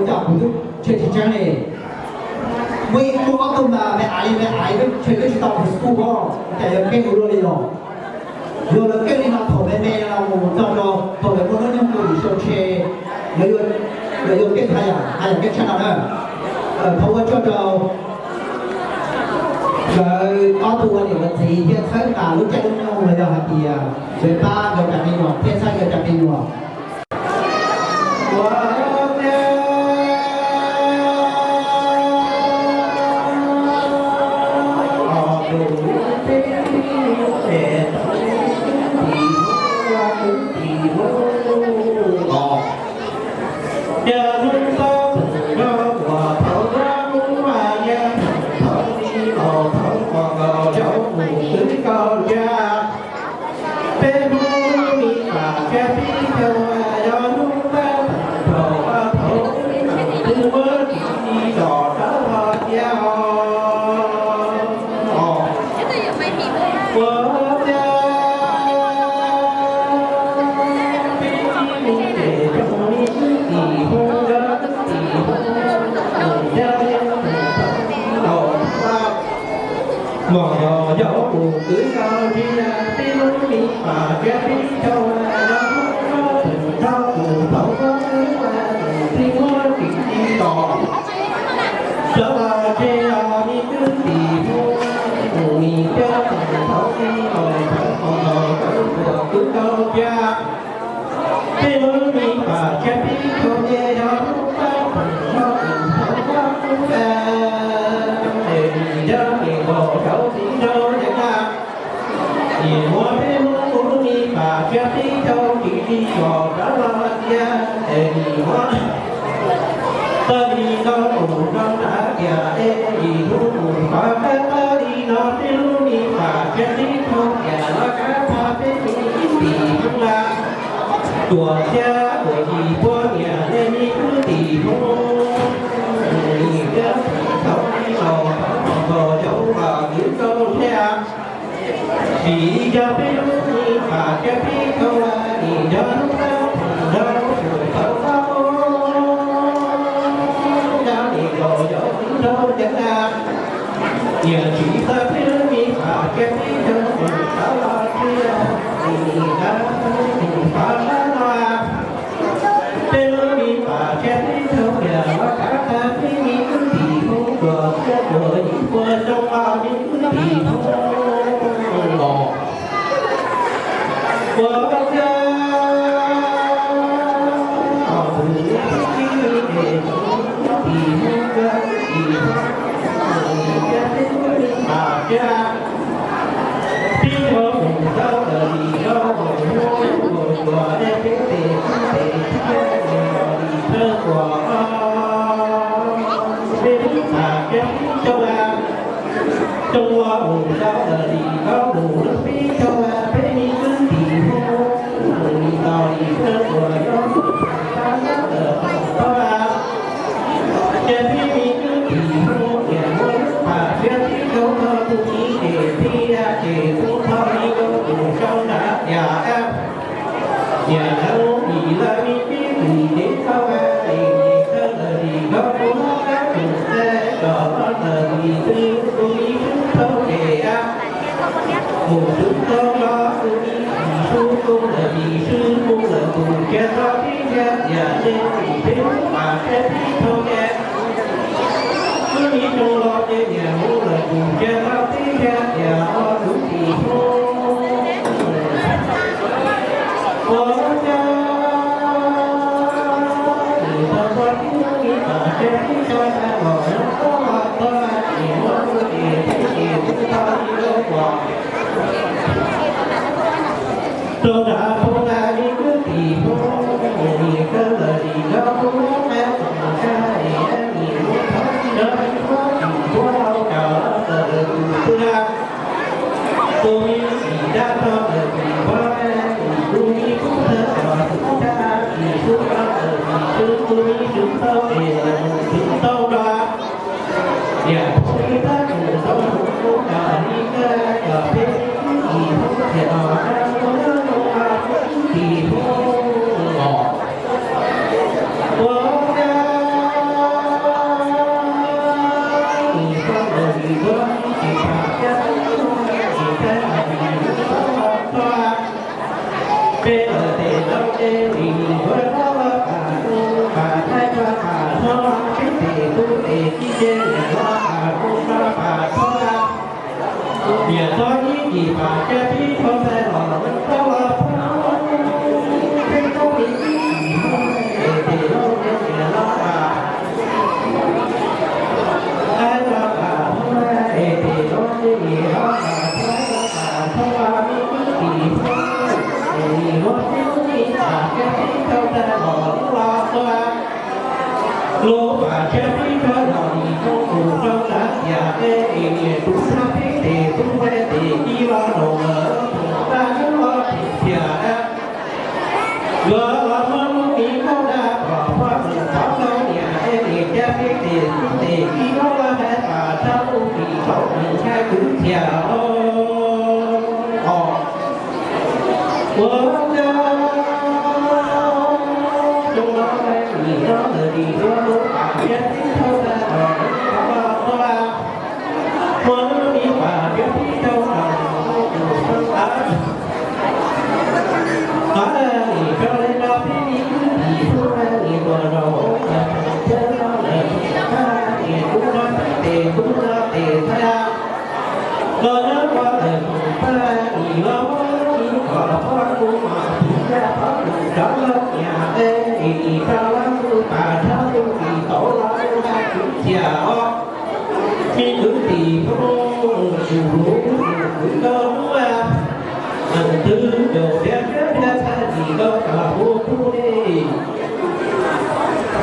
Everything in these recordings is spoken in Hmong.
Cas kuv twb ntshe tsis tseeb li. Muaj ib muaj ob tug mas me aiv me aiv ntshe twb tsis tau high school os, cas yog keej ua luaj li los. Yog lawv keej li no thaum me me no mus txog rau thaum lawv muaj hnub nyoog kaum yim xyoo ntshe lawv yuav keej haj yam, haj yam keej tshaj no na. Thov ua tsaug rau lawv ob tug ua niam ua txiv thiab txhawb nqa lub caij lub nyoog los yog hais tias lawv pab nkawd cov me nyuam thiab txhawb nkawd cov me nyuam. Peb hnub me pam kiag pib caug yog hnub peb thaum vaj thaum twb muab tsis tau rov los cia os. Ua cas peb ib me ces rau me kwv tij Hmoob, kwv tij Hmoob, mus thiab mus tau tau. Mos yog mus kwv tau ntsia peb lub me pam kiag pib caug yog hnub peb thaum vaj thaum twb muab tsis tau rov los cia os me kwv tij Hmoob, mus thiab mus tau tau. Mos yog mus kwv tau ntsia peb lub me pam kiag pib caug ces yog hnub peb thaum vaj thaum twb muab tsis tau rov los cia os. Es nws yog nim nkaus rau txiv rau ntawm na. Nim muab peb hnub ub me pam kiag pib caug tsis tau rov los cia, es nim muab tag li no mus rau nram tias es nim hnub mus qhov qab tag li no peb lub me pam kiag pib caug tias los kav tag peb me kwv tij Hmoob na. Tuam thiab tuam yim poj niam nej me kwv tij Hmoob, nim thiab thaum ub los thaum ub los cov ub los kwv tau thiab. Vim yog peb lub me pam kiag pib caug nim yog hnub peb thaum vaj thaum twb yog nim nkaus cov txiv rau ntawm na. Niam tsis txawj peb lub me pam kiag pib caug mus rov los cia, nim rov mus rov los no. Peb lub me pam kiag pib caug tias los kav tag peb me kwv tij Hmoob tuam thiab tuam yim pua xyoo los me kwv tij Hmoob los ua thiab os tus me kwv tij es tus me kwv tij Hmoob kwv tij Hmoob thiab peb lub me pam kiag pib caug mus tau lawm li rau mus hnub mus tuam es peb tes peb tes thiab mus los li thawj tuam os. Peb lub pam kiag pib caug Cov uas mus tau lawm li koj mus lub pib caug peb me kwv tij Hmoob, mus li tau li koj mus yog tab lawm tau ces peb me kwv tij Hmoob tias muaj lub pam kiag pib caug tau tus txiv ces peb ces kuv tau li koj mus rau nram tias Niam lawv mus ib lawv me kwv tij ces tau es koj lawm li koj mus lub qab tus txaj kom loj lawm li twb tus me swb tau ces mus twb tau los tus me tsis swb mus lawm li swb mus lawm tus kiag tau pib tiag tiag ces peb lub pam kiag pib tau ces Wb ib tsoom los ces niam mus lawm tus kiag tau pib tiag tiag os kwv tij Hmoob. Ua cas tus tau tau tib hnub ib pam kiag pib tau tag los lub txoj los tag ces muab tus ces peb ces twb tau li lub uas rau nram poob na me kwv tij Hmoob, mus li kawg lawm li koj mus lub qab tus tag es nim mus thov tsis rov tsis muab tsis tuav tau cas los txawm lawm tus twg na. Tus me tsis dab tau lawm tus pab, tus me kub thawj cos tus dab tsis tub tau lawm tus twg, tus me tsis tau es lawm tus tsis tau los. Niam phob ib tab tus tau tus tau cas li kawg cov peb kwv tij Hmoob tias los dab tus lub zoo los Lub pas tshiab pib rau los nim zoo tus rau tav tias es tus tshiab pib tes tub ve tes ib los rau lawm tus paj lub los tsis thiaj. Nkawd los muab lub me nkauj dab kom poj tus tau rau niam es nim tshiab pib tes tub tes ib los los hais pas rau lub ris rau tus ntshai kwv txhiaj os. Ua ntej zoo los nim no lawm nim no lub pas tshiab pib rau tag los nim no los tua. Ua lub ris pas tshiab pib rau los nim no tus paj lub los tsis thiaj. Qhov ntawd nim rau li no peb ib tus tus nim tua rau tus tshiab los lawm tus paj nim tub los tes tub los tes tag. Los nyob ua ntawm tus paj nim los muab ib kom poj tus mas tus yaj poj tus rov los niam es nim rau los tus pas rau tus ris tau los tus kwv txhiaj os. Me kwv tij phooj ywg, kwv koj lub, leej twg caum thiab thiab thiab txhaj tsis tau kom hu pub li.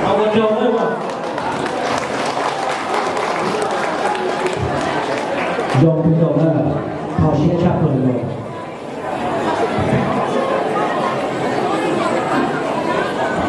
Ua tsaug nawb. Zoo tus zoo na, kho siab tshaj plaws li.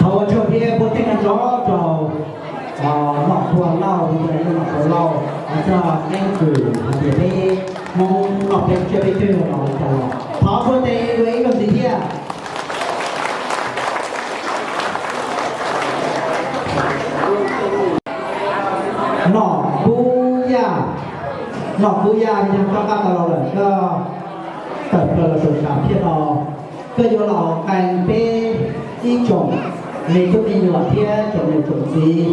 Thov ua tsaug thiab puab tej neeg nrov rau Nom Kua Lauj, Nom Kua Lauj, txog keeb kwm hais tias peb Hmoob noj peb tsiab peb ceg los tau los. Thov puab tej ib zaug ntxiv thiab. Nom Kub Yaj, Nom Kub Yaj, yog koj nqa tau los lawm koj tawm plaws los saum sam thiaj no, koj yuav los qee peb ib tsoom me tub me nyuam thiab tsoom niam tsoom txiv,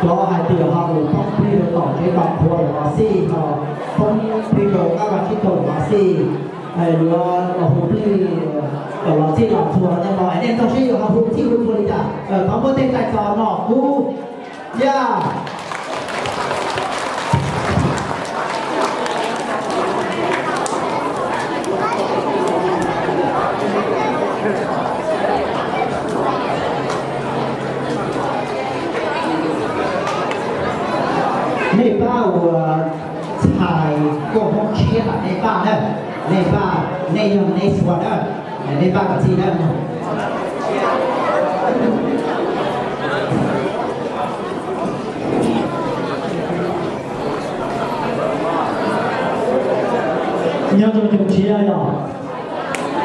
cov hais tias ho mus poob plig rau tom tsev tom qhua los xij, ho poob plig rau qab vaj tsib taug los xij, yuav los hu plig los xij los txhua nej no, nej txog seb yuav ho hu txij hu txhua li cas. Thov muab tej tais txos Nom Kub Yaj. Nej pab uas txhais kauj hmoob tshiab hab nej pab na, nej pab, nej yog nej suav na, nej pab kom txhij na. Nyob rau xyoo tshiab yog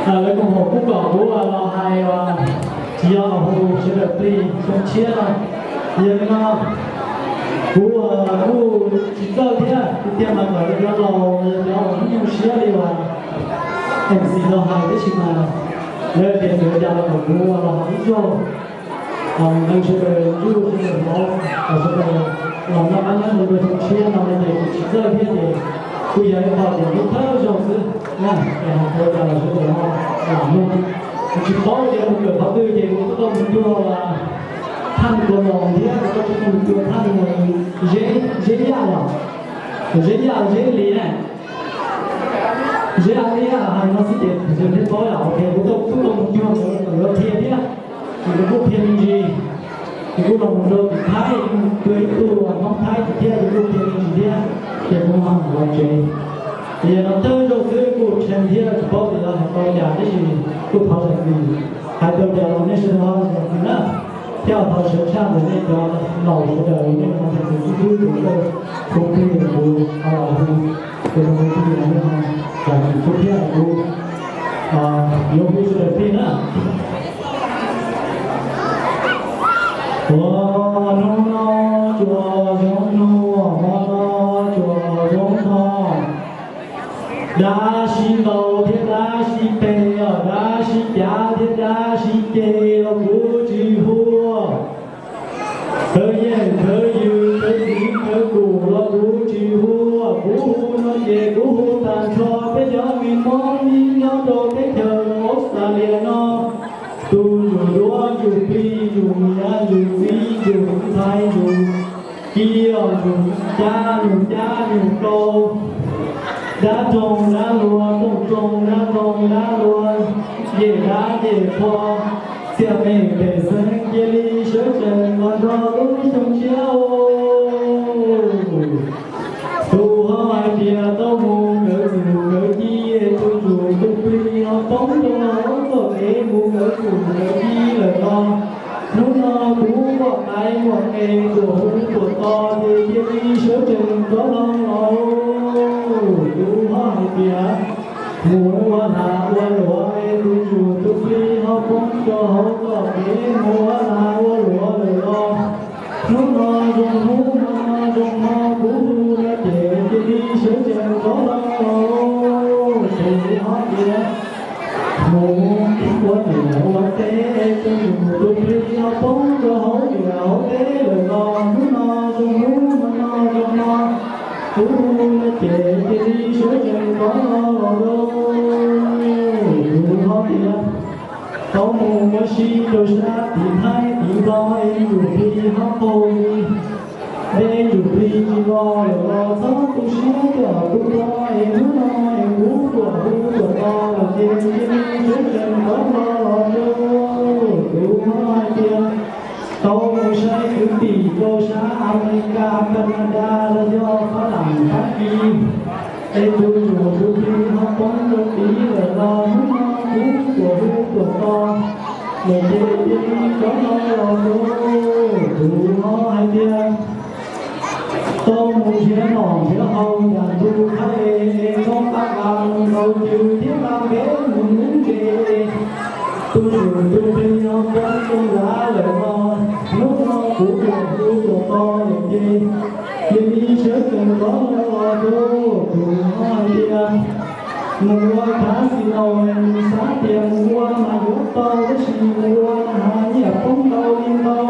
lawv koom haum kuj kom kuv los hais, tsis yog hu sawv daws plig xyoo tshiab no. Yog li no kuv kuj tsis txawj thiab, kuv tiag mas kom cov laus, cov uas hnub nyoog siab li uas MC no hais tab sis mas lawv tias txawm cas los kom kuv los hais ib zaug. Nqee sawv daws ntsej sawv daws hmov, sawv daws los noj qab nyob zoo rau xyoo tshiab no ces kuv tsis txawj thiab ces kuj yog ib qho tias lub thawj zaug xwb na, es hais tau cas los sawv daws ho lam mloog. Kuv tsis paub tias mus kawm qhov twg ces kuv kuj tau mus cuag thaj Nplog los thiab kuv tau mus cuag thaj Zeb, Zeb Yaj los, Zeb Yaj Zeb Lis na. Zeb Yaj Zeb Lis hais no xwb ces kuv thiaj paub yom, ok, kuv tau kuj tau mus cuag nkawd qhia thiab. Ces kuv kuj qhia me ntsis, ces kuj los mus rau tim Thaib, kuj mus cuag ib tug Hmoob Thaib tim thiab, ces kuj qhia me ntsis thiab, ces kuv ho mus los tsev. Ces yog no thawj zaug xwb kuj tshee thiab tsis paub tias yuav hais tau cas tab sis kuj thov zam txim, hais tau cas los nej sawv daws ho zam txim na. Thiab thov sawv tshaj ntawm nej cov laus sawv daws nej ho zam txim xwb xwb tus koj hu plig kuv ho los hu, tus hu plig los nej ho zam txim xwb thiab kuv yuav hu sawv daws plig na. Ua hnub no tsuas zoo hnub, hmo no tsuas zoo hmo. Dab sib ntaus thiab dab sib peg, dab sib cav thiab dab sib ceg. Khawv yeej khawv yws, khawv txiv khawv kum los kuv tsis hu, kuv hu no ces kuv hu tag nrho peb cov me Hmoob nyob rau teb chaws Australia no. Tus yug duab yug plig, yug niam yug txiv, yug ntxhais yug ci, yug cab yug cab yug rau, dab roog dab luag, rooj roog dab roog dab luag, yej dab yej qhua, txhiaj mej pej xeem cia li sawv tsees los nrog lub xyoo tshiab. Tus ho hais tias tau mus kawv txuj kawv ci, tus yug tus plig ho poob rau hauv txoj kev mus kawv txuj kawv ci lawm los, hnub no kuv muaj qais muaj qe tuam hu tuam tos ces cia li sawv tsees rov hlo los. Tus ho hais tias mus ua lag ua luam, tus yug tus plig ho poob rau hauv txoj kev mus ua lag ua luam lawm los, hnub no zoo hnub hmo no zoo hmo, kuv hu no ces cia li sawv tsees rov hlo los. Tus ho tias mus ua niam ua txiv, tus yug tus plig ho poob rau hauv niam hauv txiv lawm los, hnub no zoo hnub hmo no zoo hmo, kuv hu no ces cia li sawv tsees rov hlo los. Tus ho tias tau mus ua si rau sab tim Thaib tim Nplog, es yug plig ho qaug li, es yug plig tsis los lawm los txhob tu siab coj kuv tuag, es hnub no es kuv tuam hu tuam tos lawm ces cia li sawv tsees rov hlo los. Tus ho hais tias tau mus saib kwv tij rau sab Amelikas, Kanadas los yog Fab Laj Fab Kis, es tus yug tus plig ho poob rau tid lawm los, hnub no kuv tuam hu tuam tos lawm ces cia li rov hlo los. Tus ho hais tias tau mus nrhiav noj nrhiav haus nram ntug Thaib, es tau nqa vas mus ntaus cws thiab nqa npev mus nuv ntses, tus yug tus plig ho poob rau nrad lawm los, hnub no kuv tuam hu tuam tos lawm ces cia li sawv tsees rov hlo los. Tus ho hais tias mus ua casino, mus xav tias mus ua mas yuav tau, tab sis mus ua na has nyiaj poob ntau li ntau,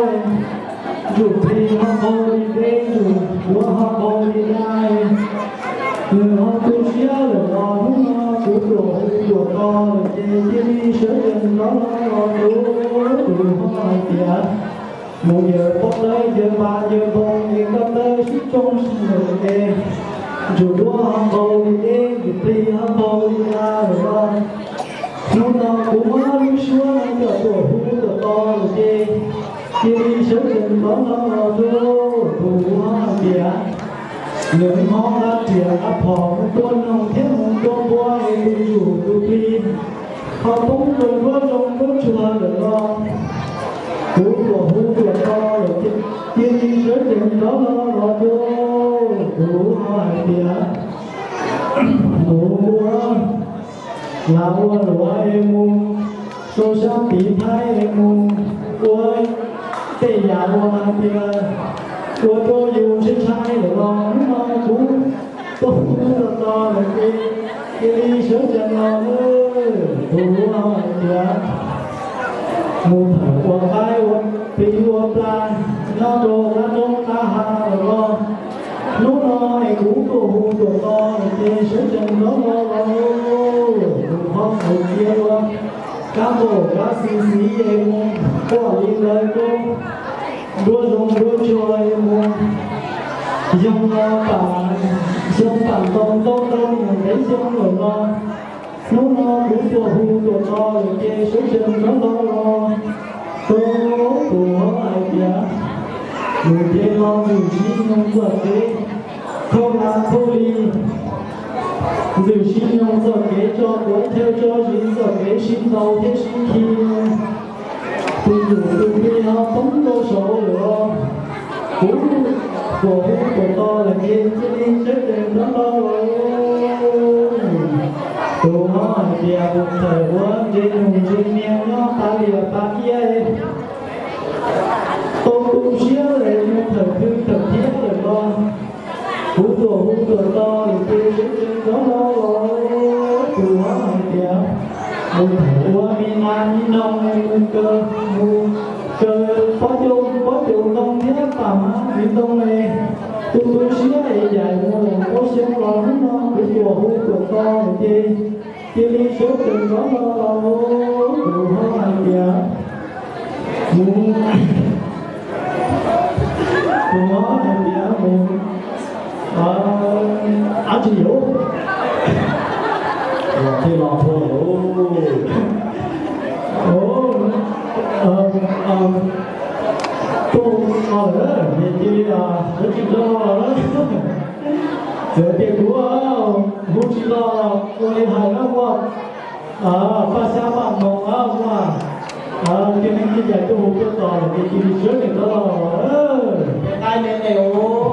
yug plig ho qaug li deb, yug duab ho qaug li dab, nws ho tu siab lawm los, hnub no kuv tuam hu tuam tos lawm ces cia li sawv tsees rov hlo los. Tus ho hais tias mus yawm pob tawb yawm npas yawm npoo, es koj tawb sib tsoo sib nrug es, yug duab ho qaug li deb, yug plig ho qaug li dab lawm los, hnub no kuv muab lub suab no coj tuam hu tuam tos lawm ces cia li sawv tsees rov hlo los. Tus ho hais tias nws ho nqa riam nqa phom mus tua noog thiab mus tua npua, es tus yug tus plig ho poob rau nruab zoov nruab tsuag lawm los, kuv tuam hu tuam tos lawm ces cia li sawv tsees rov hlo los. Tus ho hais tias mus ua lag ua luam, es mus rau sab tid Thaib, es mus ua tej yam uas hais tias ua rau yus ntshai ntshai lawm los, hnub no kuv tuam hu tuam tos lawm ces cia li sawv tsees los. Tus ho hais tias mus thawm ua qaib ua plig ua plag nyob rau qab roob qab hav lawm los, hnub no es kuv tuam hu tuam tos lawm ces sawv tsees rov hlo los. Tus ho hais tias ua kab npauj kab xis xis, es mus quaj li lawv rau nruab zoov nruab tsuag, es mus yoo pam, yoo pam ntoo ntau ntau mus ntev xyoo lawm los, hnub no kuv tuam hu tuam tos lawm ces sawv tsees rov hlo los. Tus ho hais tias mus ces los ntxwm sib nyoog txoj kev khauj nas khauj li, ntxwm sib nyoog txoj kev tso quav chaw tso zis, txoj kev sib ntaus thiab sib khi. Tus yug tus plig ho poob rau saud lawm los, kuv tuam hu tuam tos lawm ces cia li sawv tsees rov hlo los. Tus ho hais tias mus thawm ua ntses nus ntses niag nyob pas lias pas iab, tau tu siab lawm mus thawm khw thawm thiab lawm los, kuv tuam hu tuam tos lawm ces sawv tsees rov hlo los. Tus ho hais tias mus thawm ua mi nas mi noog, mus kaw, mus kaw pob cua pob cua Ntoo thiab pam txiv ntoo ne, tu tu siab es yaim mus pob xyoo los hnub no kuv tuam hu tuam to ces cia li sawv tsees rov los los tus ho hais tias mus, tus ho hais tias mus, ab tsis yuav los thiaj los thua lauj. Tuaj no lawm ces cia li, lawv tsis los lawm. Txawm tias kuv hu tsis los ua li hais na, muaj paj xyab paj noog na, muaj tib neeg tib cais tuaj hu tuaj tos lawm ces cia li sawv tsees rov los. Nqaij me me os.